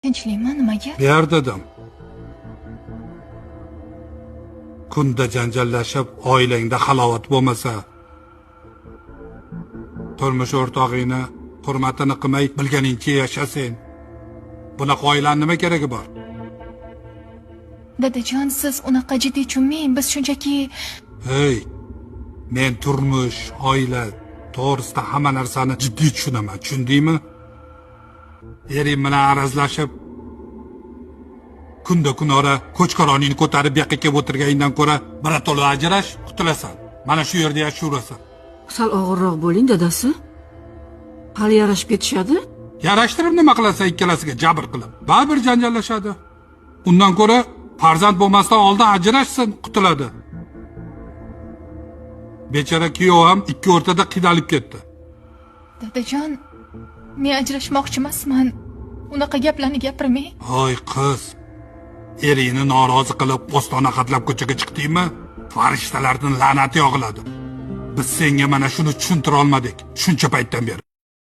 Tinchlikmi, nima gap? Ber dedim. Kunda janjallashib, oilangda halovat bo'lmasa, turmush o'rtog'ingni hurmatini qilmay bilganingcha yashasen. Bunaqa oilani nima keragi bor? Dadajon, siz unaqa jiddiy tushunmang. Biz shunchaki Hey, men turmush, oila to'g'risida hamma narsani jiddiy tushunaman, tushundingmi? Ering bilan arazlashib, kunda kunora ko'chkoroningni ko'tarib bu yoqqa kelib o'tirganingdan ko'ra birato'la ajrash, qutulasan. Mana shu yerda yashayverasan. Sal og'irroq bo'ling, dadasi. Hali yarashib ketishadi. Yarashtirib nima qilasan ikkalasiga jabr qilib? Baribir janjallashadi. Undan ko'ra farzand bo'lmasdan oldin ajrashsin, qutuladi. Bechora kuyov ham ikki o'rtada qiynalib ketdi. Dadajon, men ajrashmoqchi emasman. Unaqa gaplarni gapirmang. Voy qiz, eringni norozi qilib ostona hatlab ko'chaga chiqdingmi? Farishtalarning la'nati yog'iladi. Biz senga mana shuni tushuntira olmadik shuncha paytdan beri.